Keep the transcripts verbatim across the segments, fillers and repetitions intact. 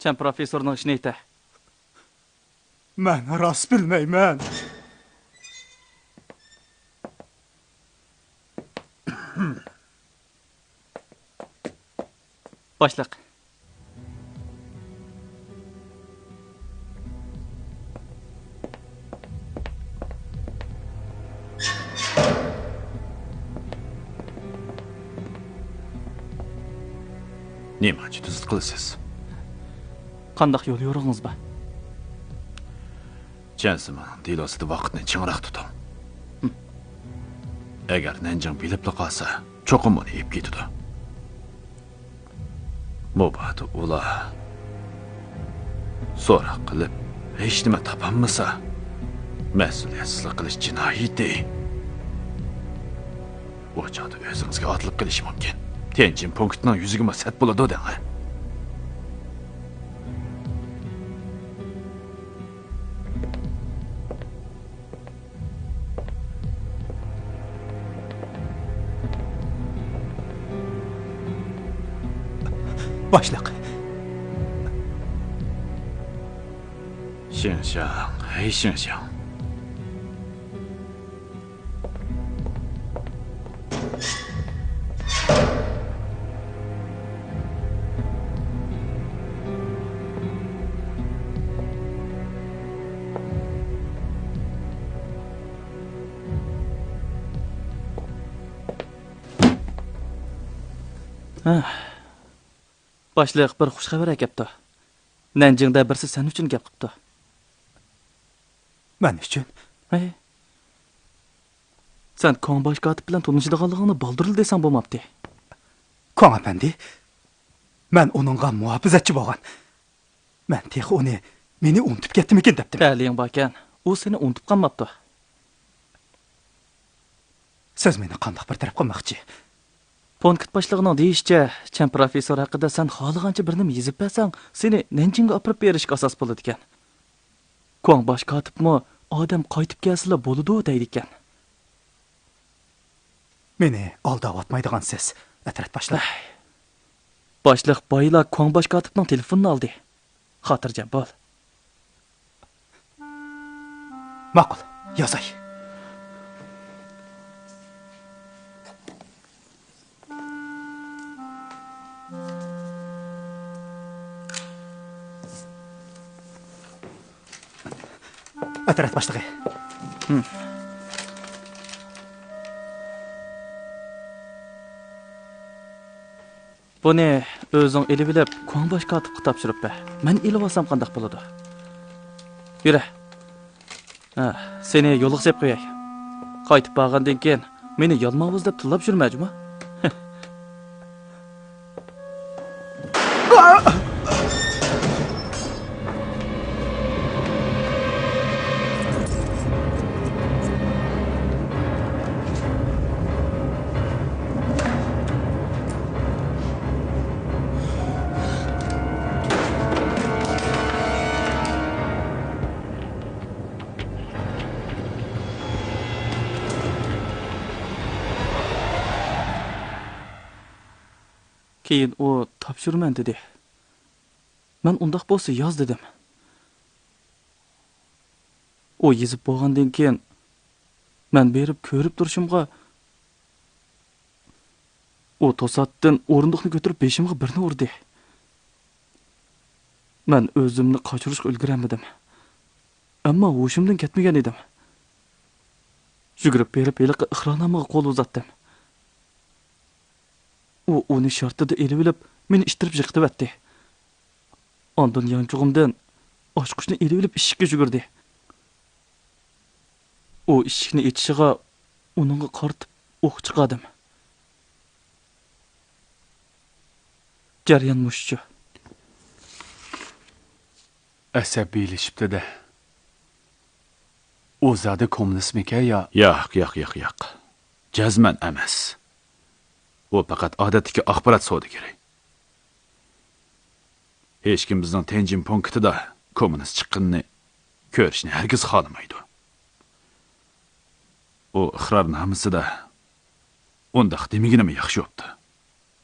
چەن پروفېسسورنىڭ ئىشىنى ئېيتە. مەن راست بىلمەيمەن. باشلىق. نېمانچە تۈزۈت قىلىسىز؟ قانداق يول يورۇقىڭىز بار؟ چيەن سىمىڭ دېلوسىدا ۋاقىتنى چىڭراق تۇتۇڭ. ئەگەر نەنجىڭ بىلىپلا قالسا، چوقۇم ئۇنى ئېلىپ كېتىدۇ. مۇبادا ئۇلار سوراق قىلىپ، ھېچنېمە تاپالمىسا، مەسئۇلىيەتسىزلىك قىلىش جىنايىتى. ئۇ چاغدا ئۆزىڭىزگە ئاتىلىپ قېلىشى مۇمكىن. تيەنجىن پونكىتىنىڭ يۈزىگىمۇ سەت بولىدۇ دەڭە. باشلىق. شىڭشياڭ، ھەي شىڭشياڭ. ھە. باشلىق، بىر خۇش خەۋەر ئەكەپتۇ. نەنجىڭدە بىرسى سەن ئۈچۈن گەپ قىپتۇ. مەن ئۈچۈن؟ ھەي. سەن كۇاڭ باش كاتىپ بىلەن تونۇشىدىغانلىقىڭنى بالدۇرلا دېسەڭ بولماپتى. كۇاڭ ئەپەندى، مەن ئۇنىڭغا مۇھاپىزەتچى بولغان. مەن تېخى ئۇنى مېنى ئۇنتۇپ كەتتىمىكىن دەپتىمەن. تەلىيىڭ باركەن، ئۇ سېنى ئۇنتۇپ قالماپتۇ. سىز مېنى قانداق بىر تەرەپ قىلماقچى؟ پونكىت باشلىقىنىڭ دېيىشىچە، چەن پروفېسسور ھەققىدە سەن خالىغانچە بىر نېمە يېزىپ بەرسەڭ، سېنى نەنجىڭگە ئاپىرىپ بېرىشكە ئاساس بولىدىكەن. كۇاڭ باش كاتىپمۇ ئادەم قايتىپ كەلسىلا بولىدۇ دەيدىكەن. مېنى ئالداۋاتمايدىغانسىز، ئەترەت باشلىق. ئەھ. باشلىق بايىلا كۇاڭ باش كاتىپنىڭ تېلېفونىنى ئالدى. خاتىرجەم بول. ماقۇل، يازاي. ئەترەت باشلىقى. ھىم. بۇنى ئۆزۈڭ ئېلىۋېلىپ، كۇاڭ باش كاتىپقا تاپشۇرۇپ بەر. مەن ئېلىۋالسام قانداق بولىدۇ؟ يۈرە. ھە، سېنى يولغا سېلىپ قوياي. قايتىپ بارغاندىن كېيىن مېنى يالماۋۇز دەپ تىللاپ يۈرمە، جۇمۇ. كېيىن ئۇ تاپشۇرىمەن دېدى. مەن ئۇنداق بولسا ياز دېدىم. ئۇ يېزىپ بولغاندىن كېيىن، مەن بېرىپ كۆرۈپ تۇرۇشۇمغا، ئۇ توساتتىن ئورۇندۇقنى كۆتۈرۈپ بېشىمغا بىرنى ئۇردى. مەن ئۆزۈمنى قاچۇرۇشقا ئۈلگۈرەلمىدىم. ئەمما ھوشۇمدىن كەتمىگەن ئىدىم. يۈگۈرۈپ بېرىپ ھېلىقى ئىقرارنامىغا قول ئۇزاتتىم. ئۇ ئۇنى شارتتىدە ئېلىۋېلىپ، مېنى ئىتتىرىپ يىقىتىۋەتتى. ئاندىن يانچۇقۇمدىن ئاچقۇچنى ئېلىۋېلىپ ئىشىككە يۈگۈردى. ئۇ ئىشىكنى ئېچىشىغا ئۇنىڭغا قارىتىپ ئوق چىقاردىم. جەريان مۇشۇچۇ. ئەسەبىيلىشىپتۇ-دە. ئۇ زادى كوممۇنىستمىكەن يا؟ ياق، ياق، ياق، ياق. جەزمەن ئەمەس. ئۇ پەقەت ئادەتتىكى ئاخبارات سودىگىرى. ھېچكىم بىزنىڭ تيەنجىن پونكىتىدا كوممۇنىست چىققىنىنى كۆرۈشنى ھەرگىز خالىمايدۇ. ئۇ ئىقرارنامىسىدا ئۇنداق دېمىگىنىمۇ ياخشى بوپتۇ.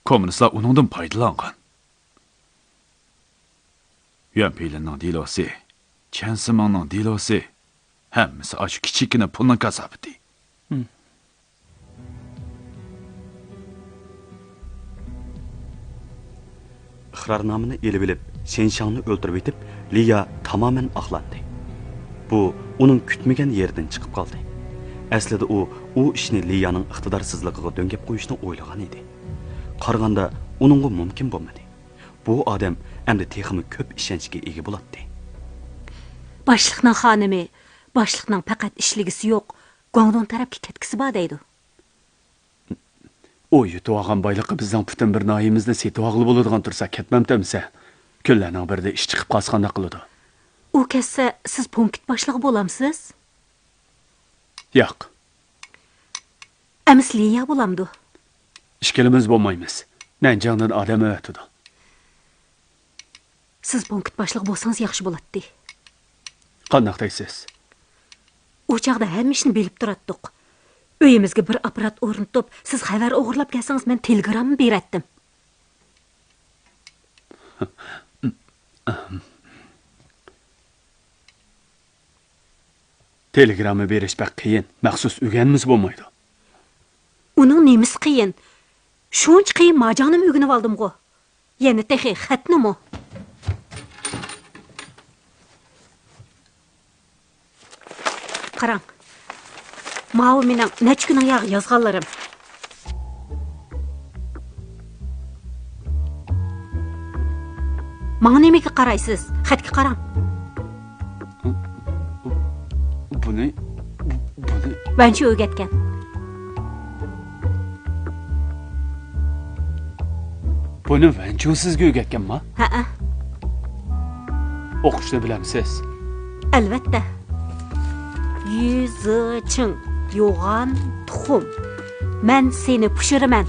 كوممۇنىستلار ئۇنىڭدىن پايدىلانغان. يۈەنپىلىننىڭ دېلوسى، چيەن سىمىڭنىڭ دېلوسى، ھەممىسى ئاشۇ كىچىككىنە پۇلنىڭ كاساپىتى. ئىقرارنامىنى ئېلىۋېلىپ، شېنشاڭنى ئۆلتۈرۈۋېتىپ، لىيا تامامەن ئاقلاندى. بۇ ئۇنىڭ كۈتمىگەن يېرىدىن چىقىپ قالدى. ئەسلىدە ئۇ، ئۇ ئىشنى لىيانىڭ ئىقتىدارسىزلىقىغا دۆڭگەپ قويۇشنى ئويلىغان ئىدى. قارىغاندا، ئۇنىڭغا مۇمكىن بولمىدى. بۇ ئادەم ئەمدى تېخىمۇ كۆپ ئىشەنچكە ئىگە بولاتتى. باشلىقنىڭ خانىمى، باشلىقنىڭ پەقەت ئىشلىگۈسى يوق، گۇاڭدۇڭ تەرەپكە كەتكۈسى بار دەيدۇ. ئۇ يۇتۇۋالغان بايلىققا بىزنىڭ پۈتۈن بىر ناھىيىمىزنى سېتىۋالغىلى بولىدىغان تۇرسا، كەتمەمتىمسە؟ كۈنلەرنىڭ بىرىدە ئىش چىقىپ قالسا قانداق قىلىدۇ؟ ئۇ كەتسە، سىز پونكىت باشلىقى بولامسىز؟ ياق. ئەمىسە لىيا بولامدۇ؟ ئىككىلىمىز بولمايمىز. نەنجىڭدىن ئادەم ئەۋەتىدۇ. سىز پونكىت باشلىقى بولسىڭىز ياخشى بولاتتى. قانداق دەيسىز؟ ئۇ چاغدا ھەممە ئىشنى بىلىپ تۇراتتۇق. ئۆيىمىزگە بىر ئاپپارات ئورنىتىپ، سىز خەۋەر ئوغرىلاپ كەلسىڭىز، مەن تېلېگرامما بېرەتتىم. تېلېگرامما بېرىش بەك قىيىن. مەخسۇس ئۆگەنمىسە بولمايدۇ. ئۇنىڭ نېمىسى قىيىن؟ شۇنچە قىيىن ماجاڭنىمۇ ئۆگىنىۋالدىمغۇ. يەنە تېخى خەتنىمۇ. قاراڭ. ماۋۇ مېنىڭ نەچچە كۈننىڭ ياغى يازغانلىرىم. ماڭا نېمىگە قارايسىز؟ خەتكە قاراڭ. بۇنى، بۇنى. ۋەنچۇ ئۆگەتكەن. بۇنى ۋەنچۇ سىزگە ئۆگەتكەنما؟ ھەئە. ئوقۇشنى بىلەمسىز؟ ئەلۋەتتە. يۈزىچىڭ، يوغان تۇخۇم. مەن سېنى پۇشۇرىمەن.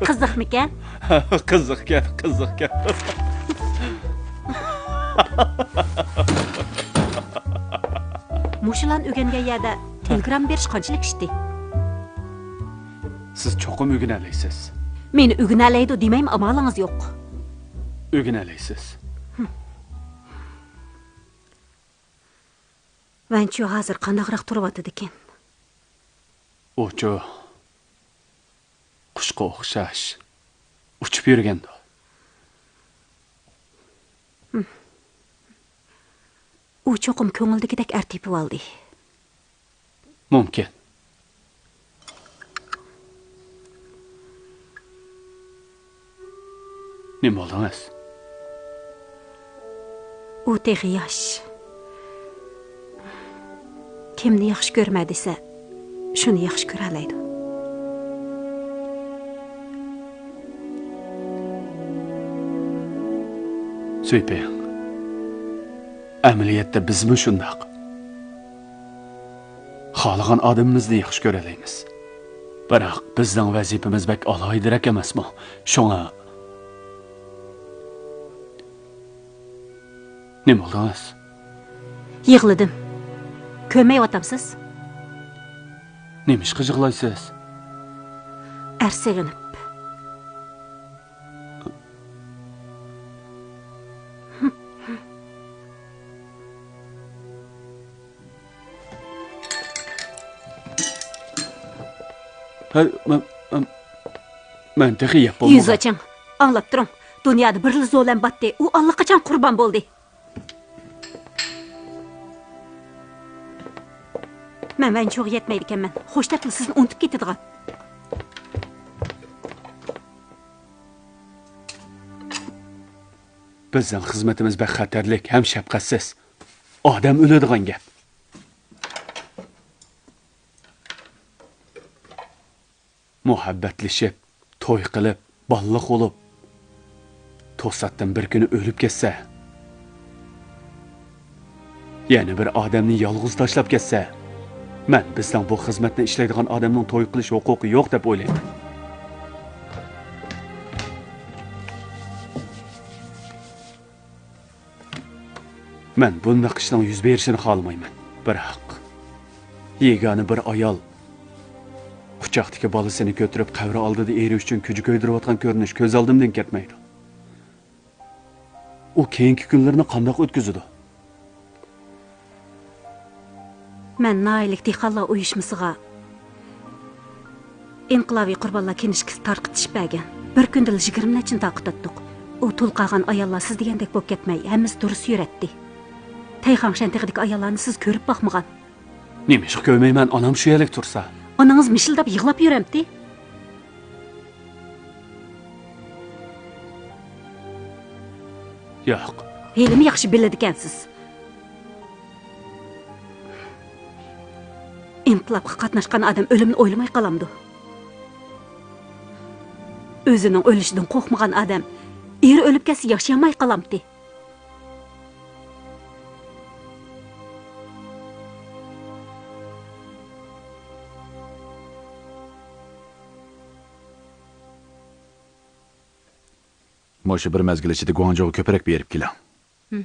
قىزىقمىكەن؟ قىزىقكەن، قىزىقكەن. مۇشۇلارنى ئۆگەنگەن يەردە تېلېگرامما بېرىش قانچىلىك ئىشتى؟ سىز چوقۇم ئۆگىنەلەيسىز. مېنى ئۆگىنەلەيدۇ دېمەيمۇ، ئامالىڭىز يوق. ئۆگىنەلەيسىز. ۋەنچۇ ھازىر قانداقراق تۇرۇۋاتىدىكىن؟ ئۇچۇ قۇشقا ئوخشاش ئۇچۇپ يۈرگەندۇ. ئۇ چوقۇم كۆڭلىدىكىدەك ئەر تېپىۋالدى. مۇمكىن. نېمە بولدىڭىز؟ ئۇ تېخى ياش. كىمنى ياخشى كۆرمە دېسە، شۇنى ياخشى كۆرەلەيدۇ. سۈيپىڭ، ئەمەلىيەتتە بىزمۇ شۇنداق. خالىغان ئادىمىمىزنى ياخشى كۆرەلەيمىز. بىراق بىزنىڭ ۋەزىپىمىز بەك ئالاھىدىرەك ئەمەسمۇ؟ شۇڭا. نېمە بولدىڭىز؟ يىغلىدىم. كۆرمەيۋاتامسىز؟ نېمىشقا يىغلايسىز؟ ئەر سېغىنىپ. ھە، مەن، مەن، مەن تېخى يەپ بولمىغان. يۈزاچىڭ، ئاڭلاپ تۇرۇڭ. دۇنيادا بىرلا زولەم باتتى، ئۇ ئاللىقاچان قۇربان بولدى. مەن ۋەنچۇغا يەتمەيدىكەنمەن. خوش دەپلا سىزنى ئۇنتۇپ كېتىدىغان. بىزنىڭ خىزمىتىمىز بەك خەتەرلىك ھەم شەپقەتسىز. ئادەم ئۆلىدىغان گەپ. مۇھەببەتلىشىپ، توي قىلىپ، بالىلىق بولۇپ، توساتتىن بىر كۈنى ئۆلۈپ كەتسە، يەنە بىر ئادەمنى يالغۇز تاشلاپ كەتسە، مەن بىزنىڭ بۇ خىزمەتنى ئىشلەيدىغان ئادەمنىڭ توي قىلىش ھوقۇقى يوق دەپ ئويلايمەن. مەن بۇنداق ئىشنىڭ يۈز بېرىشىنى خالىمايمەن. بىراق، يېگانە بىر ئايال قۇچاقتىكى بالىسىنى كۆتۈرۈپ، قەبرە ئالدىدا ئېرى ئۈچۈن كۈجە كۆيدۈرۈۋاتقان كۆرۈنۈش كۆز ئالدىمدىن كەتمەيدۇ. ئۇ كېيىنكى كۈنلىرىنى قانداق ئۆتكۈزىدۇ؟ مەن ناھىيەلىك دېھقانلار ئۇيۇشمىسىغا ئىنقىلابىي قۇربانلار كىنىشكىسى تارقىتىشىپ بەرگەن. بىر كۈندىلا يىگىرمە نەچچىنى تارقىتاتتۇق. ئۇ تۇل قالغان ئاياللار سىز دېگەندەك بولۇپ كەتمەي، ھەممىسى دۇرۇس يۈرەتتى. تەيخاڭشەن تېغىدىكى ئاياللارنى سىز كۆرۈپ باقمىغان. نېمىشقا كۆرمەيمەن، ئانام شۇ يەرلىك تۇرسا؟ ئانىڭىز مىشىلداپ يىغلاپ يۈرەمتى؟ ياق. ھېلىمۇ ياخشى بىلىدىكەنسىز. ئىنقىلابقا قاتناشقان ئادەم ئۆلۈمنى ئويلىماي قالامدۇ؟ ئۆزىنىڭ ئۆلۈشىدىن قورقمىغان ئادەم ئېرى ئۆلۈپ كەتسە ياشىيالماي قالامتى؟ مۇشۇ بىر مەزگىل ئىچىدە گۇاڭجۇغا كۆپرەك بېرىپ كېلىڭ. ھىم.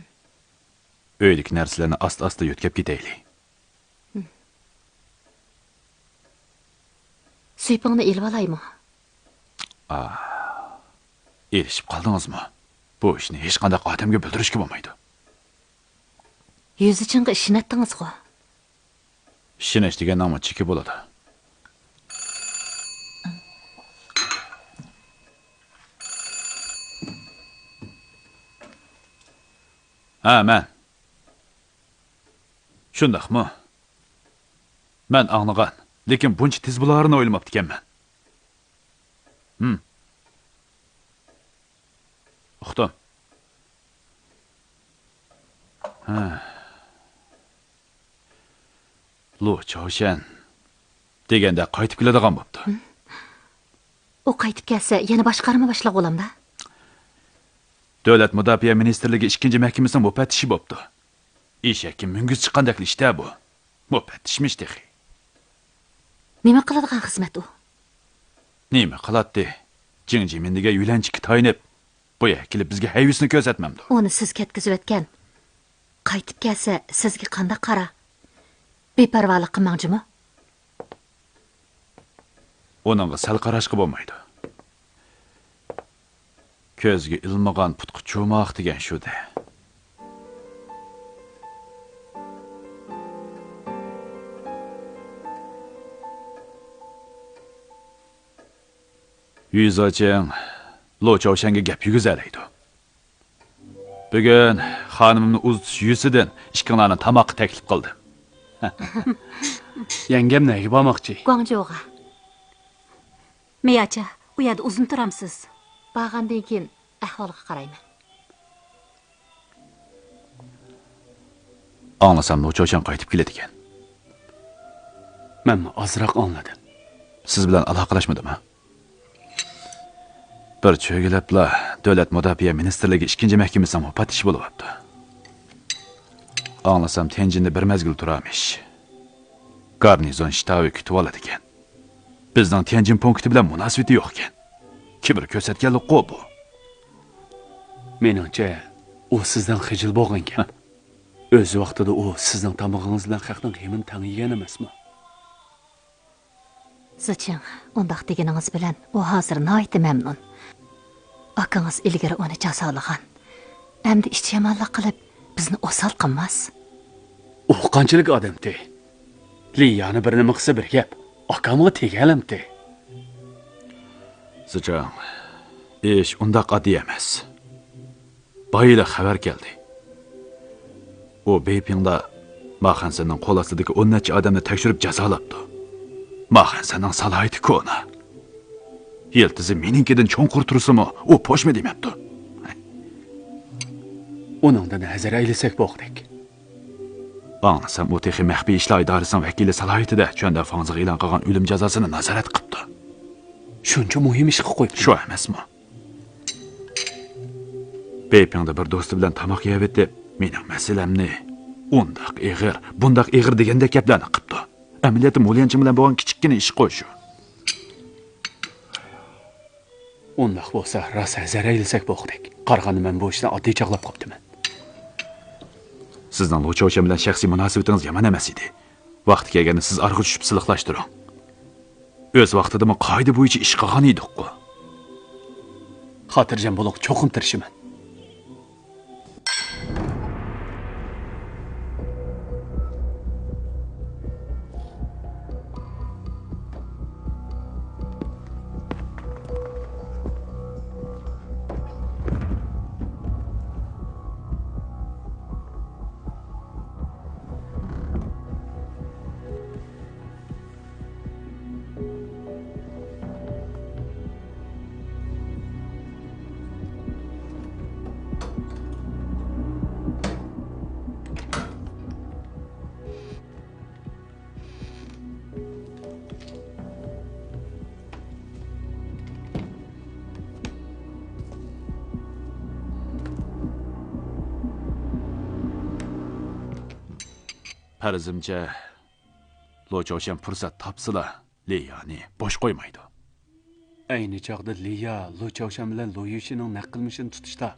ئۆيدىكى نەرسىلەرنى ئاستا-ئاستا يۆتكەپ كېتەيلى. ھىم. سۈيپىڭنى ئېلىۋالايمۇ؟ ئا، ئېلىشىپ قالدىڭىزمۇ؟ بۇ ئىشنى ھېچقانداق ئادەمگە بىلدۈرۈشكە بولمايدۇ. يۈزىچىڭغا ئىشىنەتتىڭىزغۇ؟ ئىشىنىش دېگەننىڭمۇ چېكى بولىدۇ. ھە، مەن. شۇنداقمۇ؟ مەن ئاڭلىغان، لېكىن بۇنچە تېز بولارىنى ئويلىماپتىكەنمەن. ھىم. ئۇقتۇم. ھە. لۇ چاۋشەن دېگەندە قايتىپ كېلىدىغان بوپتۇ. ھىم. ئۇ قايتىپ كەلسە، يەنە باشقا ئارمىيە باشلىقى بولامدا؟ دۆلەت مۇداپىئە مىنىستىرلىكى ئىككىنچى مەھكىمىسىنىڭ مۇپەتتىشى بوپتۇ. ئېشەككە مۈڭگۈز چىققاندەكلا ئىشتە بۇ. مۇپەتتىشمىش تېخى. نېمە قىلىدىغان خىزمەت ئۇ؟ نېمە قىلاتتى؟ جىڭ جىمىن دېگەن يۆلەنچۈككە تايىنىپ، بۇ يەرگە كېلىپ بىزگە ھەيۋىسىنى كۆرسەتمەمدۇ؟ ئۇنى سىز كەتكۈزۈۋەتكەن. قايتىپ كەلسە، سىزگە قانداق قارا؟ بىپەرۋالىق قىلماڭ جۇمۇ. ئۇنىڭغا سەل قاراشقا بولمايدۇ. كۆزگە ئىلمىغان پۇتقا چوماق دېگەن شۇ-دە. يۈزاچىڭ لو چاۋشەنگە گەپ يېگۈزەلەيدۇ. بۈگۈن خانىمىمنى ئۇزىتىش يۈزىسىدىن ئىككىڭلارنى تاماققا تەكلىپ قىلدىم. يەڭگەم نەگە بارماقچى؟ گۇاڭجۇغا. مېياچا، ئۇ يەردە ئۇزۇن تۇرامسىز؟ بارغاندىن كېيىن ئەھۋالغا قارايمەن. ئاڭلىسام، لۇ چاۋشەن قايتىپ كېلىدىكەن. مەنمۇ ئازراق ئاڭلىدىم. سىز بىلەن ئالاقىلەشمىدىمۇ؟ بىر چۆگىلەپلا دۆلەت مۇداپىئە مىنىستىرلىكى ئىككىنچى مەھكىمىسىنىڭ مۇپەتتىشى بولۇۋاپتۇ. ئاڭلىسام، تيەنجىندە بىر مەزگىل تۇرامىش. گارنىزون شتابى كۈتۈۋالىدىكەن. بىزنىڭ تيەنجىن پونكىتى بىلەن مۇناسىۋىتى يوقكەن. كىبىر كۆرسەتكەنلىكقۇ بۇ. مېنىڭچە، ئۇ سىزدىن خىجىل بولغانكەن. ئۆز ۋاقتىدا ئۇ سىزنىڭ تامىقىڭىز بىلەن خەقنىڭ غېمىنى تەڭ يېگەن ئەمەسمۇ؟ زىچىڭ، ئۇنداق دېگىنىڭىز بىلەن ئۇ ھازىر ناھايىتى مەمنۇن. ئاكىڭىز ئىلگىرى ئۇنى جازالىغان. ئەمدى ئىچ يامانلىق قىلىپ، بىزنى ئوسال قىلماس. ئۇ قانچىلىك ئادەمتى؟ لىيانى بىر نېمە قىلسا بىر گەپ، ئاكامغا تېگەلەمتى؟ زىچىڭ، ئىش ئۇنداق ئاددىي ئەمەس. بايىلا خەۋەر كەلدى. ئۇ بېيپىڭدا ماخەنسەننىڭ قول ئاستىدىكى ئون نەچچە ئادەمنى تەكشۈرۈپ جازالاپتۇ. ماخەنسەننىڭ سالاھىيىتى كونا. يىلتىزى مېنىڭكىدىن چوڭقۇر تۇرسىمۇ، ئۇ پوشما دېمەپتۇ. ئۇنىڭدىن ھەزەر ئەيلىسەك بوغدەك. ئاڭلىسام، ئۇ تېخى مەخپىي ئىشلار ئىدارىسىنىڭ ۋەكىلى سالاھىيىتىدە چۈەندە فاڭزىغا ئېلان قىلغان ئۆلۈم جازاسىنى نازارەت قىپتۇ. شۇنچە مۇھىم ئىشقا قويۇپتۇ. شۇ ئەمەسمۇ؟ بېيپىڭدا بىر دوستى بىلەن تاماق يەۋېتىپ، مېنىڭ مەسىلەمنى ئۇنداق ئېغىر، بۇنداق ئېغىر دېگەندەك گەپلەرنى قىپتۇ. ئەمەلىيەتتە مۇليەنچىڭ بىلەن بولغان كىچىككىنە ئىشقۇ شۇ. ئۇنداق بولسا، راست ھەزەر ئەيلىسەك بوغدەك. قارىغاندا مەن بۇ ئىشنى ئاددىي چاغلاپ قاپتىمەن. سىزنىڭ لۇ چاۋشەن بىلەن شەخسىي مۇناسىۋىتىڭىز يامان ئەمەس ئىدى. ۋاقتى كەلگەندە سىز ئارىغا چۈشۈپ سىلىقلاشتۇرۇڭ. ئۆز ۋاقتىدىمۇ قائىدە بويىچە ئىش قىلغان ئىدۇققۇ. خاتىرجەم بولۇڭ، چوقۇم تىرىشىمەن. پەرىزىمچە، لو چاۋشيەن پۇرسەت تاپسىلا، لى يانى بوش قويمايدۇ. ئەينى چاغدا لى يا لو چاۋشيەن بىلەن لو يۈشىنىڭ نەق قىلمىشىنى تۇتۇشتا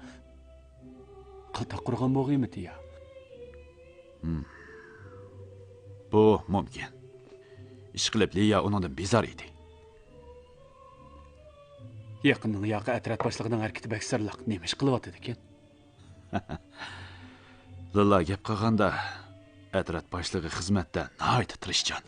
قىلتاق قۇرغان بولغىيمىتى يا؟ ھىم. بۇ مۇمكىن. ئىشقىلىپ، لى يا ئۇنىڭدىن بىزار ئىدى. يېقىندىن ياقى ئەترەت باشلىقىنىڭ ھەرىكىتى بەك سىرلىق. نېمە ئىش قىلىۋاتىدىكىن؟ لىلا گەپ قىلغاندا، ئەترەت باشلىقى خىزمەتتە ناھايىتى تىرىشچان.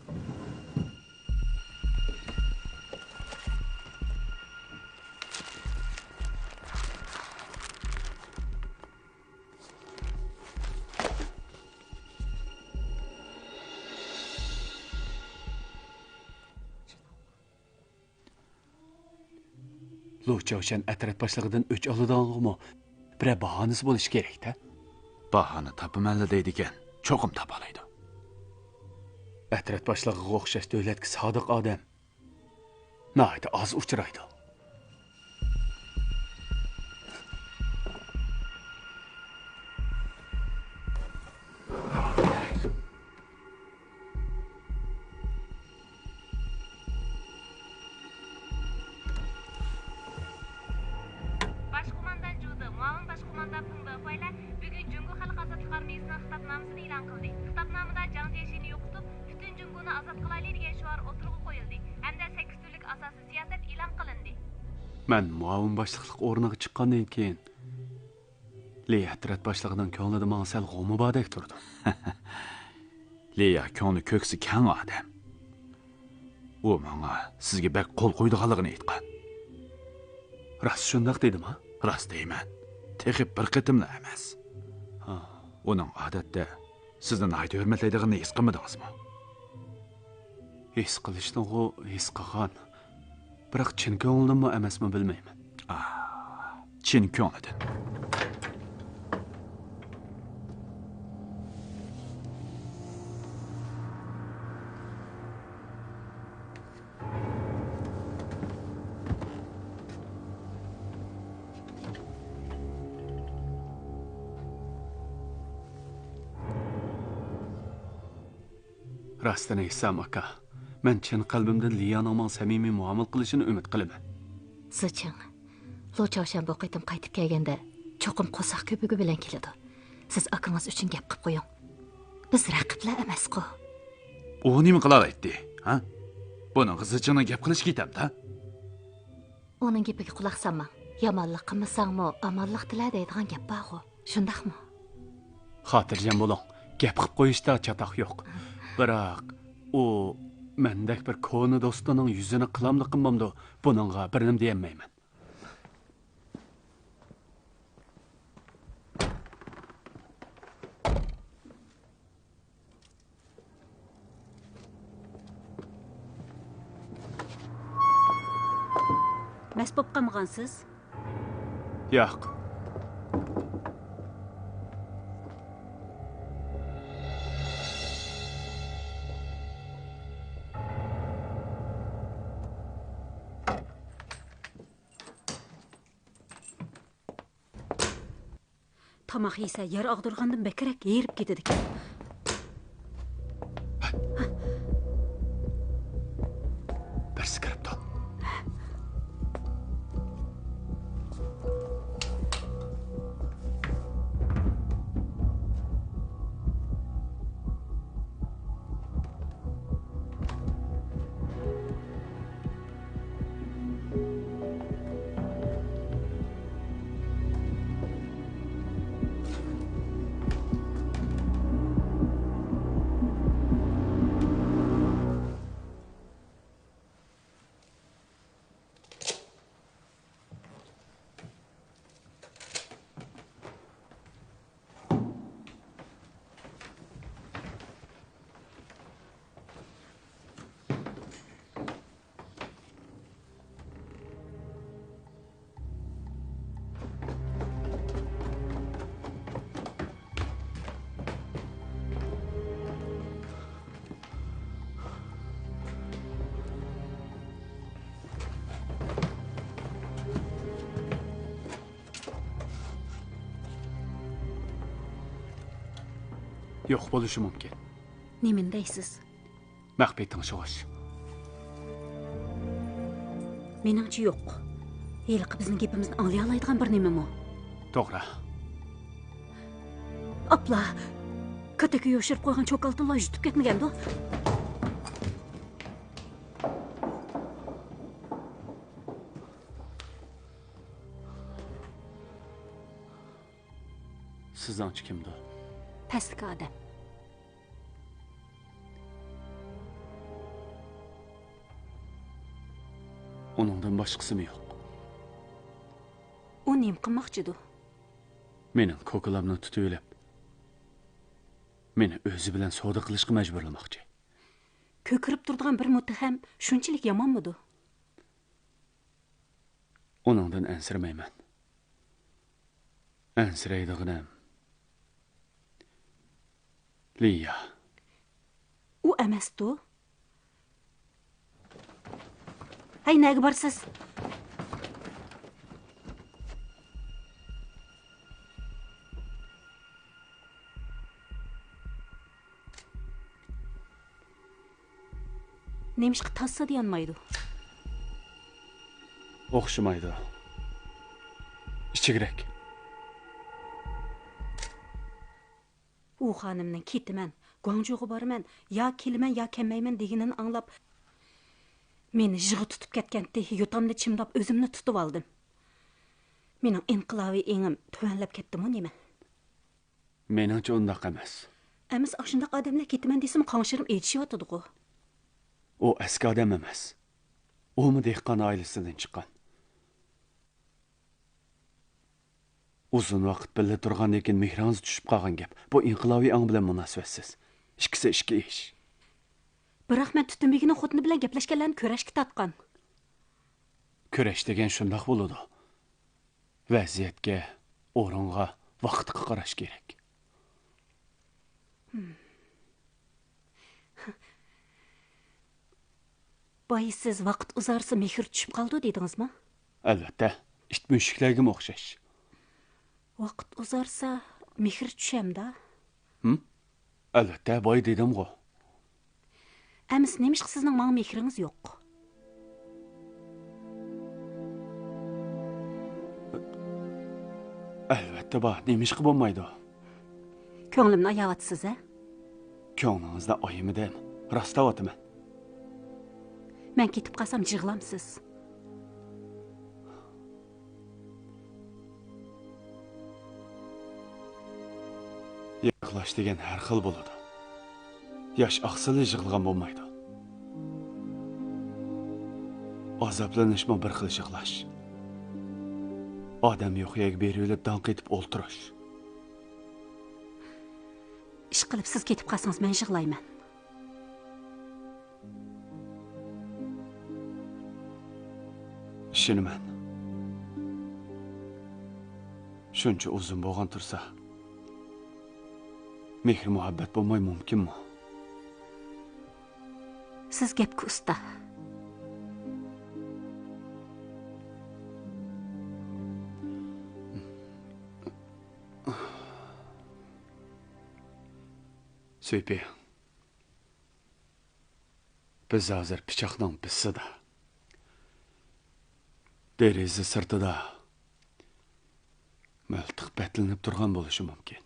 لۇ چاۋشيەن ئەترەت باشلىقىدىن ئۆچ ئالىدىغانغىمۇ بىرەر باھانىسى بولۇشى كېرەك-تە. باھانە تاپىمەنلا دەيدىكەن، چوقۇم تاپالايدۇ. ئەترەت باشلىقىغا ئوخشاش دۆلەتكە سادىق ئادەم ناھايىتى ئاز ئۇچرايدۇ. باش قوماندان جۇدې، مۇئاۋىن باش قوماندان پېڭ بېخۇەيلەر بۈگۈن جۇڭگو خەلق ئازادلىق ئارمىيىسىنىڭ خىتابنامىسىنى ئېلان قىلدى. خىتابنامىدا جاڭ جيەشىنى يوقىتىپ، پۈتۈن جۇڭگونى ئازاد قىلايلى دېگەن شوئار ئوتتۇرىغا قويۇلدى ھەمدە سەككىز تۈرلۈك ئاساسىي سىياسەت ئېلان قىلىندى. مەن مۇئاۋىن باشلىقلىق ئورنىغا چىققاندىن كېيىن، لى ئەترەت باشلىقىنىڭ كۆڭلىدە ماڭا سەل غۇمى باردەك تۇرىدۇ. لىيا كۆڭلى كۆكسى كەڭ ئادەم. ئۇ ماڭا سىزگە بەك قول قويىدىغانلىقىنى ئېيتقان. راست شۇنداق دېدىما؟ راست دەيمەن. تېخى بىر قېتىملا ئەمەس. ھا. ئۇنىڭ ئادەتتە سىزنى ناھايىتى ھۆرمەتلەيدىغىنىنى ھېس قىلمىدىڭىزمۇ؟ ھېس قىلىشنىغۇ ھېس قىلغان. بىراق چىن كۆڭلىدىنمۇ ئەمەسمۇ بىلمەيمەن. ئا، چىن كۆڭلىدىن. راستىنى ئېيتسام، ئاكا، مەن چىن قەلبىمدىن لىيانىڭ ماڭا سەمىمىي مۇئامىلە قىلىشىنى ئۈمىد قىلىمەن. زېچىڭ، لۇ چاۋشيەن بۇ قېتىم قايتىپ كەلگەندە چوقۇم قورساق كۆپۈكى بىلەن كېلىدۇ. سىز ئاكىڭىز ئۈچۈن گەپ قىپ قويۇڭ. بىز رەقىبلەر ئەمەسقۇ. ئۇ نېمە قىلالايتتى، ھە؟ بۇنىڭغا زېچىڭنىڭ گەپ قىلىشى كېتەمدۇ؟ ئۇنىڭ گېپىگە قۇلاق سالماڭ. يامانلىق قىلمىساڭمۇ ئامانلىق تىلە دەيدىغان گەپ بارغۇ. شۇنداقمۇ؟ خاتىرجەم بولۇڭ. گەپ قىپ قويۇشتا چاتاق يوق. بىراق، ئۇ مەندەك بىر كونا دوستىنىڭ يۈزىنى قىلامدۇ قىلمامدۇ، بۇنىڭغا بىر نېمە دېيەلمەيمەن. مەست بولۇپ قالمىغانسىز؟ ياق. تاماق يېسە يەر ئاغدۇرغاندىن بەكرەك ھېرىپ كېتىدىكەن. بىرسى كىرىپتۇ. يوق بولۇشى مۇمكىن. نېمىنى دەيسىز؟ مەخپىي تىڭشىغۇچ. مېنىڭچە يوق. ھېلىقى بىزنىڭ گېپىمىزنى ئاڭلىيالايدىغان بىر نېمىمۇ؟ توغرا. ئاپلا! كاتەككە يوشۇرۇپ قويغان چوكالتىنلا يۇتۇپ كەتمىگەندۇ؟ سىزنىڭچە كىمدۇ؟ پەسلىك ئادەم. ئۇنىڭدىن باشقىسىمۇ يوق. ئۇ نېمە قىلماقچىدۇ؟ مېنىڭ كوكىلامنى تۇتۇۋېلىپ، مېنى ئۆزى بىلەن سودا قىلىشقا مەجبۇرلىماقچى. كۆكىرىپ تۇرىدىغان بىر مۇتتەھەم شۇنچىلىك يامانمىدۇ؟ ئۇنىڭدىن ئەنسىرىمەيمەن. ئەنسىرەيدىغىنىم لىيا. ئۇ ئەمەستۇ؟ ھەي، نەگە بارىسىز؟ نېمىشقا تاسسا دېيەلمەيدۇ؟ ئوخشىمايدۇ. ئىچىگرەك. ئۇ خانىمنىڭ كېتىمەن، گۇاڭجۇغا بارىمەن، يا كېلىمەن، يا كەلمەيمەن دېگىنىنى ئاڭلاپ، مېنى يىغا تۇتۇپ كەتكەنتى، يوتامنى چىمداپ ئۆزۈمنى تۇتۇۋالدىم. مېنىڭ ئىنقىلابىي ئېڭىم تۆۋەنلەپ كەتتىمۇ نېمە؟ مېنىڭچە ئۇنداق ئەمەس. ئەمىسە ئاشۇنداق ئادەملەر كېتىمەن دېسىمۇ قاڭشىرىم ئېچىشىۋاتىدىغۇ. ئۇ ئەسكى ئادەم ئەمەس. ئۇمۇ دېھقان ئائىلىسىدىن چىققان. ئۇزۇن ۋاقىت بىللە تۇرغاندىن كېيىن مېھرىڭىز چۈشۈپ قالغان گەپ. بۇ ئىنقىلابىي ئاڭ بىلەن مۇناسىۋەتسىز. ئىككىسى ئىككى ئىش. بىراق مەن تۈتۈن بېگىنىڭ خوتۇنى بىلەن گەپلەشكەنلەرنى كۆرەشكە تارتقان. كۈرەش دېگەن شۇنداق بولىدۇ. ۋەزىيەتكە، ئورۇنغا، ۋاقىتقا قاراش كېرەك. باي، سىز ۋاقىت ئۇزارسا مېھرى چۈشۈپ قالىدۇ دېدىڭىزمۇ؟ ئەلۋەتتە، ئىت مۈشۈكلەرگىمۇ ئوخشاش. ۋاقىت ئۇزارسا مېھرى چۈشەمدا؟ ھىم؟ ئەلۋەتتە، باي دېدىمغۇ. ئەمىسە نېمىشقا سىزنىڭ ماڭا مېھرىڭىز يوق؟ ئەلۋەتتە بار، نېمىشقا بولمايدۇ؟ كۆڭلۈمنى ئاياۋاتىسىز ھە؟ كۆڭلىڭىزنى ئايىمىدىم، راست دەۋاتىمەن. مەن كېتىپ قالسام يىغلامسىز؟ يىغلاش دېگەن ھەر خىل بولىدۇ. ياش ئاقسىلا يىغلىغان بولمايدۇ. ئازابلىنىشمۇ بىر خىل يىغلاش. ئادەم يوق يەرگە بېرىۋېلىپ داڭ قېتىپ ئولتۇرۇش. ئىشقىلىپ سىز كېتىپ قالسىڭىز مەن يىغلايمەن. ئىشىنىمەن. شۇنچە ئۇزۇن بولغان تۇرسا، مېھىر-مۇھەببەت بولماي مۇمكىنمۇ؟ سىز گەپكە ئۇستا. سۈيپىڭ. بىز ھازىر پىچاقنىڭ بىسسىدا. دېرىزە سىرتىدا مىلتىق بەتلىنىپ تۇرغان بولۇشى مۇمكىن.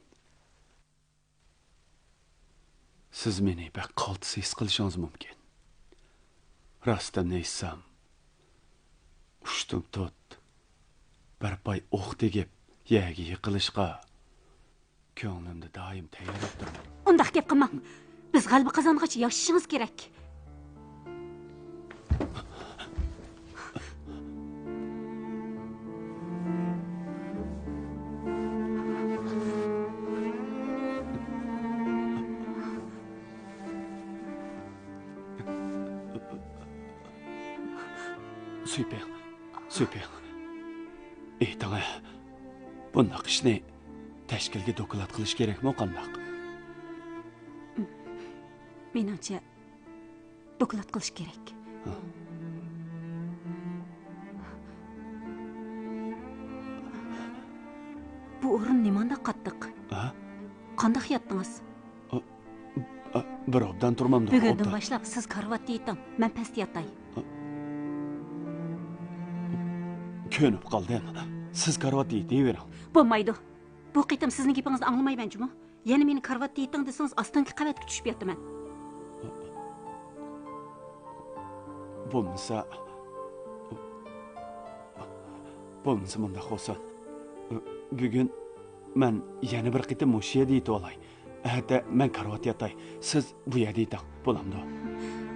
سىز مېنى بەك قالتىس ھېس قىلىشىڭىز مۇمكىن. راستىمنى ئېيتسام، ئۇشتۇمتۇت بىر پاي ئوق تېگىپ يەرگە يىقىلىشقا كۆڭلۈمدە دائىم تەييارلىق تۇرىمەن. ئۇنداق گەپ قىلماڭ. بىز غەلىبە قازانغاچ ياشىشىڭىز كېرەك. سۈيپىڭ، سۈيپىڭ. ئېيتىڭە، بۇنداق ئىشنى تەشكىلگە دوكلات قىلىش كېرەكمۇ قانداق؟ مېنىڭچە، دوكلات قىلىش كېرەك. ھە؟ بۇ ئورۇن نېمانداق قاتتىق؟ ھە؟ قانداق ياتتىڭىز؟ بىر ئوبدان تۇرمامدۇ؟ بۈگۈندىن ئوبدان. باشلاپ سىز كارىۋاتتا يېتىڭ، مەن پەستە ياتاي. كۆنۈپ قالدىم. سىز كارىۋاتتا يېتىۋېرىڭ. بولمايدۇ. بۇ قېتىم سىزنىڭ گېپىڭىزنى ئاڭلىمايمەن جۇمۇ. يەنە مېنى كارىۋاتتا يېتىڭ دېسىڭىز، ئاستىنقى قەۋەتكە چۈشۈپ ياتىمەن. بولمىسا، بولمىسا مۇنداق بولسۇن. بۈگۈن مەن يەنە بىر قېتىم مۇشۇ يەردە يېتىۋالاي. ئەتە مەن كارىۋات ياتاي، سىز بۇ يەردە يېتىڭ، بولامدۇ؟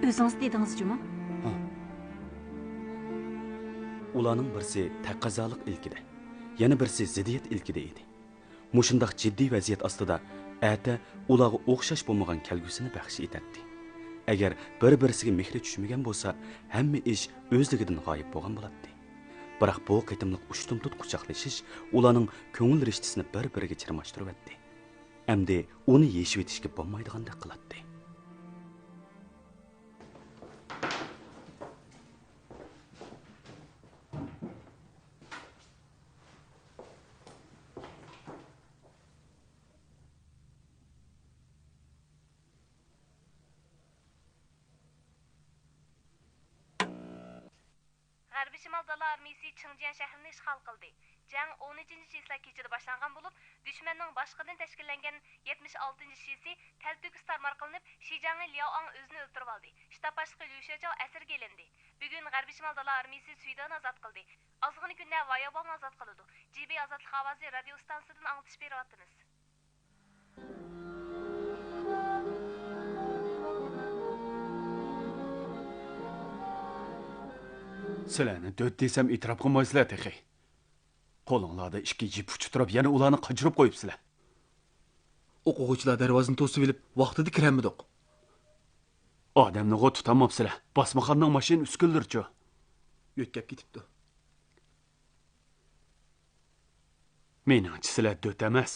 ئۆزىڭىز دېدىڭىز جۇمۇ. ھە. ئۇلارنىڭ بىرسى تەقەززالىق ئىلكىدە، يەنە بىرسى زىددىيەت ئىلكىدە ئىدى. مۇشۇنداق جىددىي ۋەزىيەت ئاستىدا ئەتە ئۇلارغا ئوخشاش بولمىغان كەلگۈسىنى بەخش ئېتەتتى. ئەگەر بىر-بىرسىگە مېھرى چۈشمىگەن بولسا، ھەممە ئىش ئۆزلۈكىدىن غايىب بولغان بولاتتى. بىراق بۇ قېتىملىق ئۇشتۇمتۇت قۇچاقلىشىش ئۇلارنىڭ كۆڭۈل رىشتىسىنى بىر-بىرىگە چىرماشتۇرۇۋەتتى. ئەمدى ئۇنى يېشىۋېتىشكە بولمايدىغاندەك قىلاتتى. غەربىي شىمال دالا ئارمىيىسى چىڭجيەن شەھىرىنى ئىشغال قىلدى. جەڭ ئون ئۈچىنچى چىسلا كېچىدە باشلانغان بولۇپ، دۈشمەننىڭ باشقىدىن تەشكىللەنگەن يەتمىش ئالتىنچى شىسى تەلتۆكۈس تارمار قىلىنىپ، شىجاڭى لياۋ ئاڭ ئۆزىنى ئۆلتۈرۈۋالدى. شتاب باشلىقى ليۇ شياچاۋ ئەسىرگە ئېلىندى. بۈگۈن غەربىي شىمال دالا ئارمىيىسى سۈيداننى ئازاد قىلدى. ئازغىنە كۈندە ۋاياۋاڭنى ئازاد قىلىدۇ. جى بى ئازادلىق ئاۋازى رادىيو ئىستانسىسىدىن ئاڭلىتىش بېرىۋاتىمىز. سىلەرنى دۆت دېسەم ئېتىراپ قىلمايسىلەر تېخى. قولۇڭلاردا ئىككى يىپ ئۇچى تۇرۇپ يەنە ئۇلارنى قاچۇرۇپ قويۇپسىلەر. ئوقۇغۇچىلار دەرۋازىنى توسۇۋېلىپ ۋاقتىدا كىرەلمىدۇق. ئادەمنىغۇ تۇتالماپسىلەر. باسمىخاننىڭ ماشىنا ئۈسكۈنىلىرىچۇ؟ يۆتكەپ كېتىپتۇ. مېنىڭچە سىلەر دۆت ئەمەس،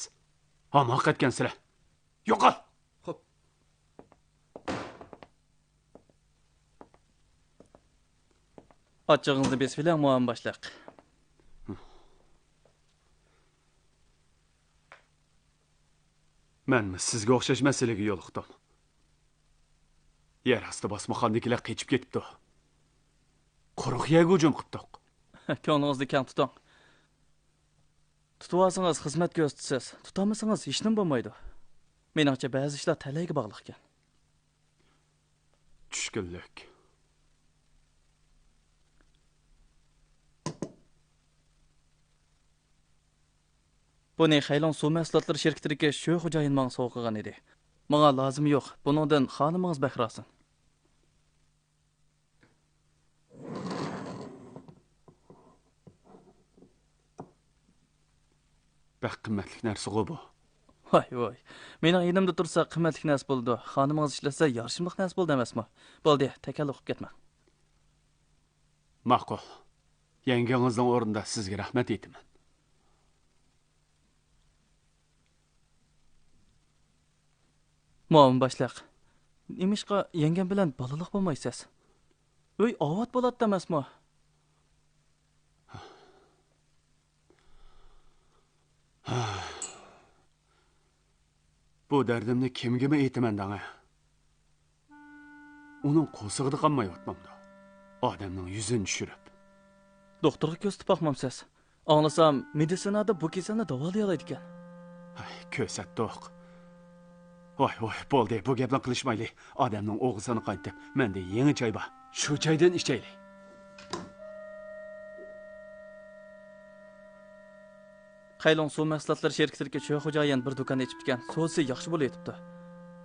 ھاماقەتكەنسىلەر. يوقال! خوپ. ئاچچىقىڭىزنى بېسىۋېلىڭ، مۇئاۋىن باشلىق. مەنمۇ سىزگە ئوخشاش مەسىلىگە يولۇقتۇم. يەر ئاستى باسمىخانىدىكىلەر قېچىپ كېتىپتۇ. قۇرۇق يەرگە ھۇجۇم قىپتۇق. كۆڭلىڭىزنى كەڭ تۇتۇڭ. تۇتۇۋالسىڭىز خىزمەت كۆرسىتىسىز، تۇتالمىسىڭىز ھېچنېمە بولمايدۇ. مېنىڭچە بەزى ئىشلار تەلەيگە باغلىقكەن. چۈشكۈنلۈك. بۇنى خەيلۇڭ سۇ مەھسۇلاتلىرى شىركىتىدىكى شۆ خوجايىن ماڭا سوۋغا قىلغان ئىدى. ماڭا لازىمى يوق، بۇنىڭدىن خانىمىڭىز بەھرە ئالسۇن. بەك قىممەتلىك نەرسىغۇ بۇ. ۋاي، ۋاي. مېنىڭ يېنىمدا تۇرسا قىممەتلىك نەرسە بولىدۇ. خانىمىڭىز ئىشلەتسە يارىشىملىق نەرسە بولىدۇ ئەمەسمۇ؟ بولدى، تەكەللۇپ قىلىپ كەتمەڭ. ماقۇل. يەڭگىڭىزنىڭ ئورنىدا سىزگە رەھمەت ئېيتىمەن. مۇئاۋىن باشلىق، نېمىشقا يەڭگەم بىلەن بالىلىق بولمايسىز؟ ئۆي ئاۋات بولاتتى ئەمەسمۇ؟ بۇ دەردىمنى كىمگىمۇ ئېيتىمەن دەڭە؟ ئۇنىڭ قورسىقىدا قالمايۋاتمامدۇ؟ ئادەمنىڭ يۈزىنى چۈشۈرۈپ. دوختۇرغا كۆرسىتىپ باقمامسىز؟ ئاڭلىسام، مېدىتسىنادا بۇ كېسەلنى داۋالايالايدىكەن. ھەي، كۆرسەتتۇق. ۋاي، ۋاي، بولدى، بۇ گەپنى قىلىشمايلى. ئادەمنىڭ ئوغىسىنى قايتىپ، مەندە يېڭى چاي بار. شۇ چايدىن ئىچەيلى. خەيلۇڭ سۇ مەھسۇلاتلىرى شىركىتىدىكى چۆ خوجايىن بىر دۇكان ئېچىپتىكەن، سودىسى ياخشى بولۇۋېتىپتۇ.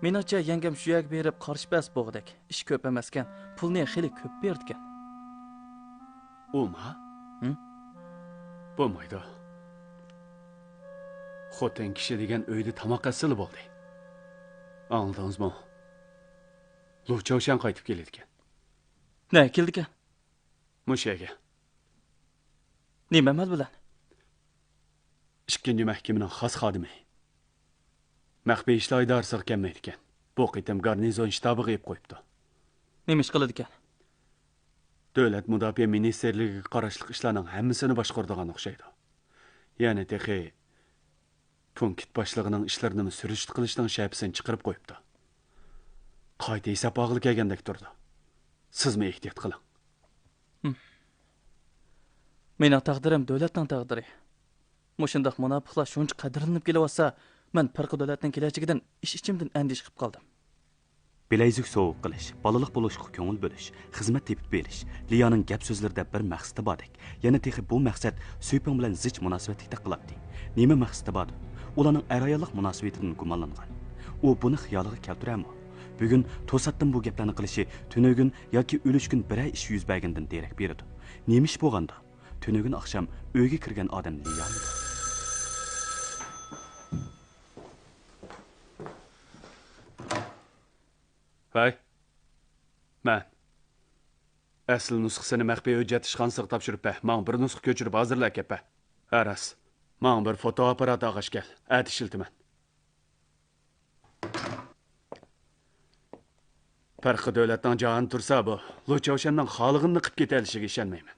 مېنىڭچە، يەڭگەم شۇ يەرگە بېرىپ قارىشىپ بەرسە بولغۇدەك. ئىش كۆپ ئەمەسكەن، پۇلنى خېلى كۆپ بېرىدىكەن. ئۇما؟ ھىم؟ بولمايدۇ. خوتۇن كىشى دېگەن ئۆيدە تاماق ئەتسىلا بولدى. ئاڭلىدىڭىزمۇ؟ لۇ چاۋشيەن قايتىپ كېلىدىكەن. نەگە كېلىدىكەن؟ مۇشۇ يەرگە. نېمە ئەمەل بىلەن؟ ئىككىنچى مەھكىمىنىڭ خاس خادىمى. مەخپىي ئىشلار ئىدارىسىغا كەلمەيدىكەن. بۇ قېتىم گارنىزون شتابىغا ئېلىپ قويۇپتۇ. نېمە ئىش قىلىدىكەن؟ دۆلەت مۇداپىئە مىنىستىرلىكىگە قاراشلىق ئىشلارنىڭ ھەممىسىنى باشقۇرىدىغان ئوخشايدۇ. يەنە تېخى پونكىت باشلىقىنىڭ ئىشلىرىنىمۇ سۈرۈشتە قىلىشنىڭ شەپىسىنى چىقىرىپ قويۇپتۇ. قايتا ھېساب ئالغىلى كەلگەندەك تۇرىدۇ. سىزمۇ ئېھتىيات قىلىڭ. ھىم. مېنىڭ تەقدىرىم دۆلەتنىڭ تەقدىرى. مۇشۇنداق مۇناپىقلار شۇنچە قەدىرلىنىپ كېلىۋاتسا، مەن پەرقى دۆلەتنىڭ كېلەچىكىدىن ئىچ-ئىچىمدىن ئەندىشە قىلىپ قالدىم. بىلەيزۈك سوۋغا قىلىش، بالىلىق بولۇشقا كۆڭۈل بۆلۈش، خىزمەت تېپىپ بېرىش، لىيانىڭ گەپ سۆزلىرىدە بىر مەقسىتى باردەك، يەنە تېخى بۇ مەقسەت سۈيپىڭ بىلەن زىچ مۇناسىۋەتلىكتەك قىلاتتى. نېمە مەقسىتى باردۇ؟ ئۇلارنىڭ ئەر-ئاياللىق مۇناسىۋىتىدىن گۇمانلانغان. ئۇ بۇنى خىيالىغا كەلتۈرەرمۇ؟ بۈگۈن توساتتىن بۇ گەپلەرنى قىلىشى تۈنۈگۈن ياكى ئۆلۈشكۈن بىرەر ئىش يۈز بەرگىنىدىن دېرەك بېرىدۇ. نېمە ئىش بولغاندۇ؟ تۈنۈگۈن ئاخشام ئۆيگە كىرگەن ئادەم لىيامىدۇ؟ ۋەي، مەن. ئەسلى نۇسخىسىنى مەخپىي ھۆججەت ئىشخانىسىغا تاپشۇرۇپ بەر. ماڭا بىر نۇسخا كۆچۈرۈپ ھازىرلاپ كەپ بەر. ھە راست. ماڭا بىر فوتو ئاپپاراتى ئالغاچ كەل. ئەتە ئىشلىتىمەن. پەرقى دۆلەتنىڭ جاھان تۇرسا بۇ، لۇ چاۋشيەننىڭ خالىغىنىنى قىپ كېتەلىشىگە ئىشەنمەيمەن.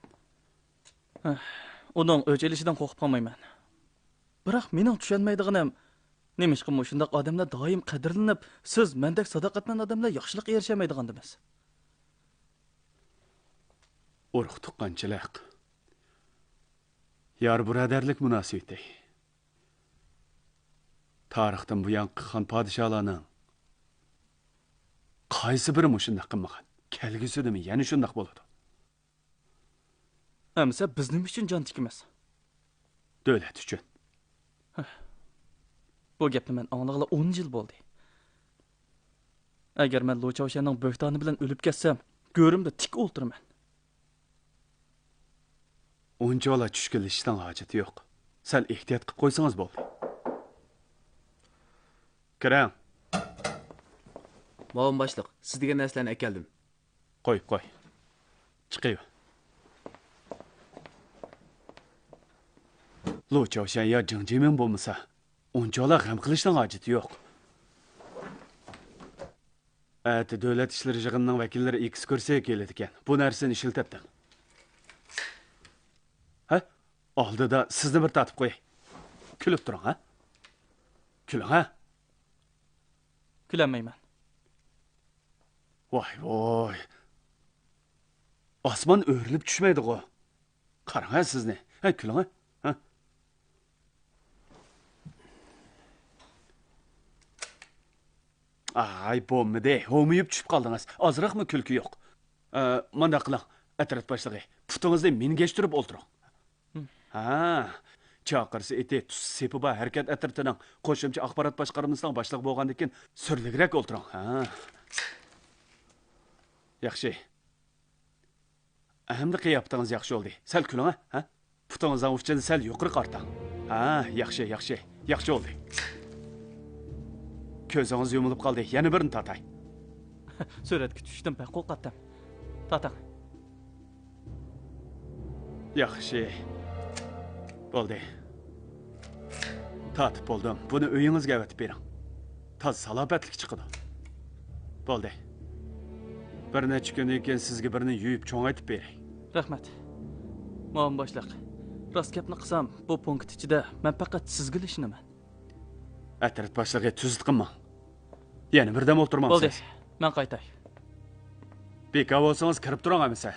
ھە، ئۇنىڭ ئۆچ ئېلىشىدىن قورقۇپ قالمايمەن. بىراق مېنىڭ چۈشەنمەيدىغىنىم، نېمىشقا مۇشۇنداق ئادەملەر دائىم قەدىرلىنىپ، سىز مەندەك ساداقەتمەن ئادەملەر ياخشىلىققا ئېرىشەلمەيدىغاندىمىز؟ ئۇرۇق-تۇغقانچىلىق، يار-بۇرادەرلىك مۇناسىۋىتى. تارىختىن بۇيانقى خان پادىشاھلارنىڭ قايسى بىرى مۇشۇنداق قىلمىغان؟ كەلگۈسىدىمۇ يەنە شۇنداق بولىدۇ. ئەمىسە بىز نېمە ئۈچۈن جان تىكىمىز؟ دۆلەت ئۈچۈن. ھە. بۇ گەپنى مەن ئاڭلىغىلى ئون يىل بولدى. ئەگەر مەن لۇ چاۋشيەننىڭ بۆھتانى بىلەن ئۆلۈپ كەتسەم، گۆرۈمدە تىك ئولتۇرىمەن. ئۇنچىۋالا چۈشكۈنلىشىشنىڭ ھاجىتى يوق. سەل ئېھتىيات قىپ قويسىڭىز بولدى. كىرىڭ. ماۋۇن باشلىق، سىز دېگەن نەرسىلەرنى ئەكەلدىم. قويۇپ قوي. چىقىۋەر. لۇ چاۋشيەن يا جېڭ جىمىڭ بولمىسا، ئۇنچىۋالا غەم قىلىشنىڭ ھاجىتى يوق. ئەتە دۆلەت ئىشلىرى يىغىنىنىڭ ۋەكىللىرى ئېكسكۇرسىيەگە كېلىدىكەن. بۇ نەرسىنى ئىشلىتەتتىم. ھە؟ ئالدىدا سىزنى بىر تارتىپ قوياي. كۈلۈپ تۇرۇڭ، ھە؟ كۈلۈڭ، ھە؟ كۈلەلمەيمەن. ۋاي، ۋاي. ئاسمان ئۆرۈلۈپ چۈشمەيدىغۇ. قاراڭ ھە سىزنى. ھە، كۈلۈڭ ھە. ھە. ئاي، بولمىدى. ھومىيىپ چۈشۈپ قالدىڭىز. ئازراقمۇ كۈلكە يوق. ئە، مانداق قىلىڭ، ئەترەت باشلىقى. پۇتىڭىزنى مىنگەشتۈرۈپ ئولتۇرۇڭ. ھە، چاقىرسا ئېتى، تۇتسا سېپى بار ھەرىكەت ئەترىتىنىڭ قوشۇمچە ئاخبارات باشقارمىسىنىڭ باشلىقى بولغاندىن كېيىن سۈرلۈكرەك ئولتۇرۇڭ. ھە. ياخشى. ئەمدى قىياپىتىڭىز ياخشى بولدى. سەل كۈلۈڭ، ھە؟ پۇتىڭىزنىڭ ئۇچىنى سەل يۇقىرى قارىتىڭ. ھە، ياخشى، ياخشى. ياخشى بولدى. كۆزىڭىز يۇمۇلۇپ قالدى. يەنە بىرنى تارتاي. سۈرەتكە چۈشۈشتىن بەك قورقاتتىم. تارتىڭ. ياخشى. بولدى. تارتىپ بولدۇم. بۇنى ئۆيىڭىزگە ئەۋەتىپ بېرىڭ. تازا سالاپەتلىك چىقىدۇ. بولدى. بىر نەچچە كۈندىن كېيىن سىزگە بىرنى يۇيۇپ چوڭايتىپ بېرەي. رەھمەت. مۇئاۋىن باشلىق، راست گەپنى قىلسام، بۇ پونكىت ئىچىدە مەن پەقەت سىزگىلا ئىشىنىمەن. ئەترەت باشلىقى، تۈزۈت قىلماڭ. يەنە بىردەم ئولتۇرمامسىز؟ بولدى، مەن قايتاي. بىكار بولسىڭىز، كىرىپ تۇرۇڭ ئەمىسە.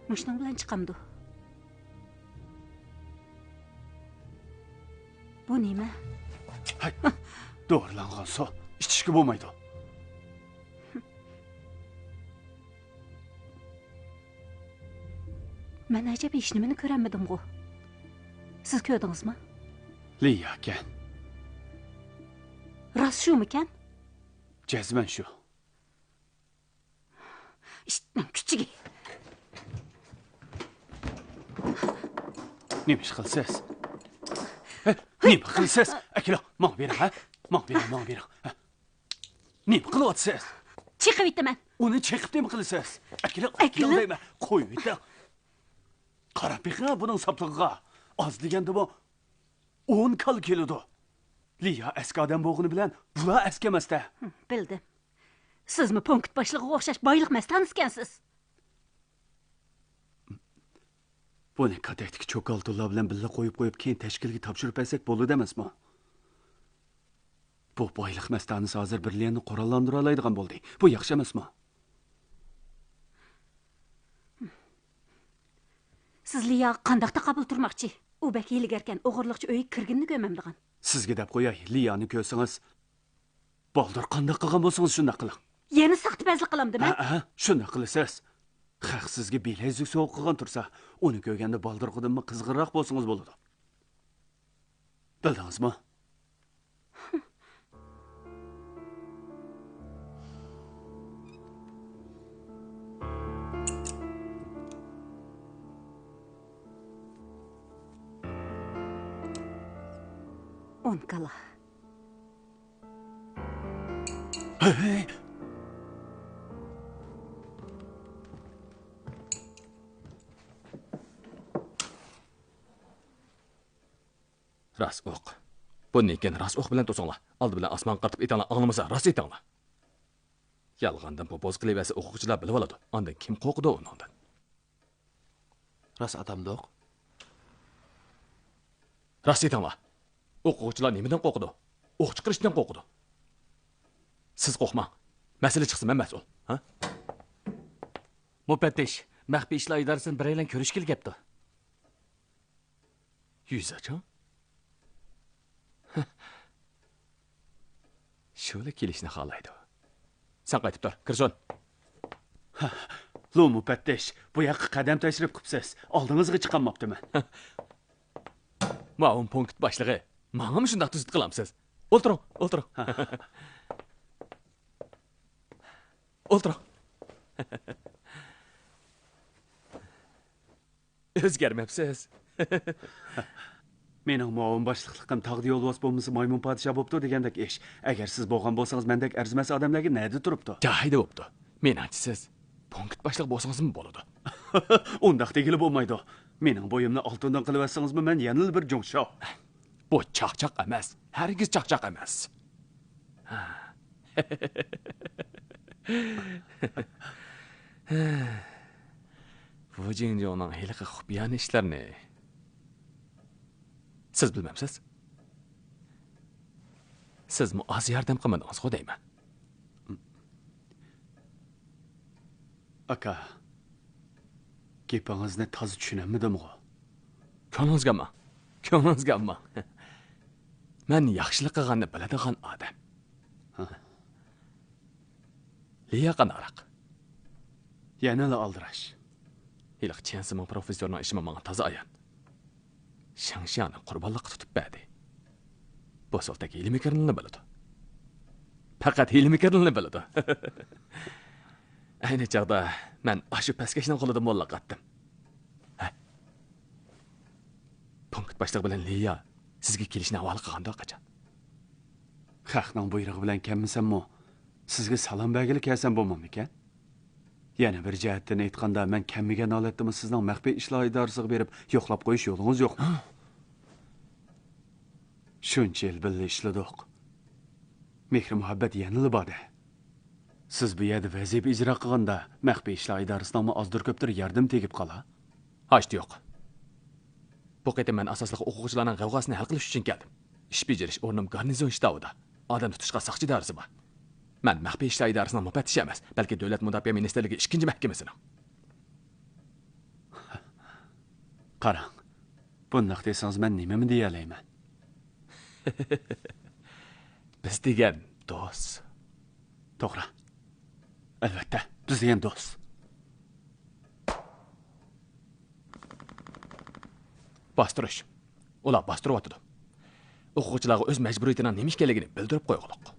مۇشۇنىڭ بىلەن چىقامدۇ؟ بۇ نېمە؟ ھەي، دورىلانغان سۇ. ئىچىشكە بولمايدۇ. مەن ئەجەب ھېچنېمىنى كۆرەلمىدىمغۇ؟ سىز كۆردىڭىزمۇ؟ لىياكەن. راست شۇمىكەن؟ جەزمەن شۇ. ئىتنىڭ كۈچۈكى. نېمە ئىش قىلىسىز؟ ھە؟ نېمە قىلىسىز؟ ئەكېلىڭ، ماڭا بېرىڭ، ھە؟ ماڭا بېرىڭ، ماڭا بېرىڭ. ھە؟ نېمە قىلىۋاتىسىز؟ چېقىۋېتىمەن. ئۇنى چېقىپ نېمە قىلىسىز؟ ئەكېلىڭ، ئەكېلىڭ. ئەكېلىڭ دەيمەن. قويۇۋېتىڭ. قاراپ بېقىڭ بۇنىڭ ساپلىقىغا. ئاز دېگەندىمۇ ئون كالا كېلىدۇ. لىيا ئەسكى ئادەم بولغىنى بىلەن بۇلار ئەسكى ئەمەستە. ھىم، بىلدىم. سىزمۇ پونكىت باشلىقىغا ئوخشاش بايلىق مەستانىسىكەنسىز. بۇنى كاتەكتىكى چوكالتۇنلار بىلەن بىللە قويۇپ قويۇپ، كېيىن تەشكىلگە تاپشۇرۇپ بەرسەك بولىدۇ ئەمەسمۇ؟ بۇ بايلىق مەستانىسى ھازىر بىر ليەننى قوراللاندۇرالايدىغان بولدى. بۇ ياخشى ئەمەسمۇ؟ سىز لىياغا قانداق تاقابىل تۇرماقچى؟ ئۇ بەك ھىيلىگەركەن، ئوغرىلىقچە ئۆيگە كىرگىنىنى كۆرمەمدىغان. سىزگە دەپ قوياي، لىيانى كۆرسىڭىز، بالدۇر قانداق قىلغان بولسىڭىز شۇنداق قىلىڭ. يەنە ساختىپەزلىك قىلامدىمەن؟ ھە، ھە، شۇنداق قىلىسىز. خەق سىزگە بىلەززىك سوۋغا قىلغان تۇرسا، ئۇنى كۆرگەندە بالدۇرقىدىنمۇ قىزغىنراق بولسىڭىز بولىدۇ. بىلدىڭىزمۇ؟ ئون كالا. ھەي! راست ئوق. بۇندىن كېيىن راست ئوق بىلەن توسۇڭلار. ئالدى بىلەن ئاسمانغا قارىتىپ ئېتىڭلار، ئاڭلىمىسا راست ئېتىڭلار. يالغاندىن پوپوز قىلىۋەرسە ئوقۇغۇچىلار بىلىۋالىدۇ. ئاندىن كىم قورقىدۇ ئۇنىڭدىن؟ راست ئاتامدۇق؟ راست ئېيتىڭلار. ئوقۇغۇچىلار نېمىدىن قورقىدۇ؟ ئوق چىقىرىشتىن قورقىدۇ. سىز قورقماڭ. مەسىلە چىقسا مەن مەسئۇل. ھە؟ مۇپەتتىش، مەخپىي ئىشلار ئىدارىسىدىن بىرەيلەن كۆرۈشكىلى كەپتۇ. يۈزەچاڭ؟ شۇلا كېلىشنى خالايدۇ. سەن قايتىپ تۇر، كىرسۇن. لۇ مۇپەتتىش، بۇ ياققا قەدەم تەشرىپ قىپسىز. ئالدىڭىزغا چىقالماپتىمەن. مۇئاۋىن پونكىت باشلىقى، ماڭىمۇ شۇنداق تۈزۈت قىلامسىز؟ ئولتۇرۇڭ، ئولتۇرۇڭ. ئولتۇرۇڭ. ئۆزگەرمەپسىز. مېنىڭ مۇئاۋىن باشلىقلىقىم «تاغدا يولۋاس بولمىسا، مايمۇن پادىشاھ بوپتۇ» دېگەندەك ئىش. ئەگەر سىز بولغان بولسىڭىز، مەندەك ئەرزىمەس ئادەملەرگە نەدە تۇرۇپتۇ؟ جايىدا بوپتۇ. مېنىڭچە سىز پونكىت باشلىقى بولسىڭىزمۇ بولىدۇ. ئۇنداق دېگىلى بولمايدۇ. مېنىڭ بويۇمنى ئالتۇندىن قىلىۋەتسىڭىزمۇ، مەن يەنىلا بىر جۇڭشاۋ. بۇ چاقچاق ئەمەس. ھەرگىز چاقچاق ئەمەس. ۋۇ جىڭجۇڭنىڭ ھېلىقى خۇپىيانە ئىشلىرىنى سىز بىلمەمسىز؟ سىزمۇ ئاز ياردەم قىلمىدىڭىزغۇ دەيمەن. ئاكا، گېپىڭىزنى تازا چۈشىنەلمىدىمغۇ؟ كۆڭلىڭىزگە ئالماڭ. كۆڭلىڭىزگە ئالماڭ. مەن ياخشىلىق قىلغاننى بىلىدىغان ئادەم. ھە. لىيا قانداقراق؟ يەنىلا ئالدىراش. ھېلىقى چيەن سىمىڭ پروفېسسورنىڭ ئىشىمۇ ماڭا تازا ئايان. شېڭشياڭنى قۇربانلىققا تۇتۇپ بەردى. بۇ سولتەك ھىيلە-مىكىرلىرىنى بىلىدۇ. پەقەت ھىيلە-مىكىرلىرىنى بىلىدۇ. ئەينى چاغدا مەن ئاشۇ پەسكەشنىڭ قولىدا موللاق ئاتتىم. ھە؟ پونكىت باشلىقى بىلەن لىيا سىزگە كېلىشنى ھاۋالە قىلغاندۇ قاچان؟ خەقنىڭ بۇيرۇقى بىلەن كەلمىسەممۇ، سىزگە سالام بەرگىلى كەلسەم بولمامدىكەن؟ يەنە بىر جەھەتتىن ئېيتقاندا، مەن كەلمىگەن ھالەتتىمۇ سىزنىڭ مەخپىي ئىشلار ئىدارىسىغا بېرىپ يوقلاپ قويۇش يولىڭىز يوقمۇ؟ شۇنچە يىل بىللە ئىشلىدۇق. مېھرى-مۇھەببەت يەنىلا بار-دە. سىز بۇ يەردە ۋەزىپە ئىجرا قىلغاندا، مەخپىي ئىشلار ئىدارىسىنىڭمۇ ئازدۇر-كۆپتۇر ياردىمى تېگىپ قالا. ھاجىتى يوق. بۇ قېتىم مەن ئاساسلىق ئوقۇغۇچىلارنىڭ غەۋغاسىنى ھەل قىلىش ئۈچۈن كەلدىم. ئىش بېجىرىش ئورنۇم گارنىزون شتابىدا. ئادەم تۇتۇشقا ساقچى ئىدارىسى بار. مەن مەخپىي ئىشلار ئىدارىسىنىڭ مۇپەتتىشى ئەمەس، بەلكى دۆلەت مۇداپىئە مىنىستىرلىكى ئىككىنچى مەھكىمىسىنىڭ. قاراڭ، بۇنداق دېسىڭىز مەن نېمىمۇ دېيەلەيمەن؟ بىز دېگەن دوست. توغرا. ئەلۋەتتە، بىز دېگەن دوست. باستۇرۇش. ئۇلار باستۇرۇۋاتىدۇ. ئوقۇغۇچىلارغا ئۆز مەجبۇرىيىتىنىڭ نېمە ئىكەنلىكىنى بىلدۈرۈپ قويغۇلۇق.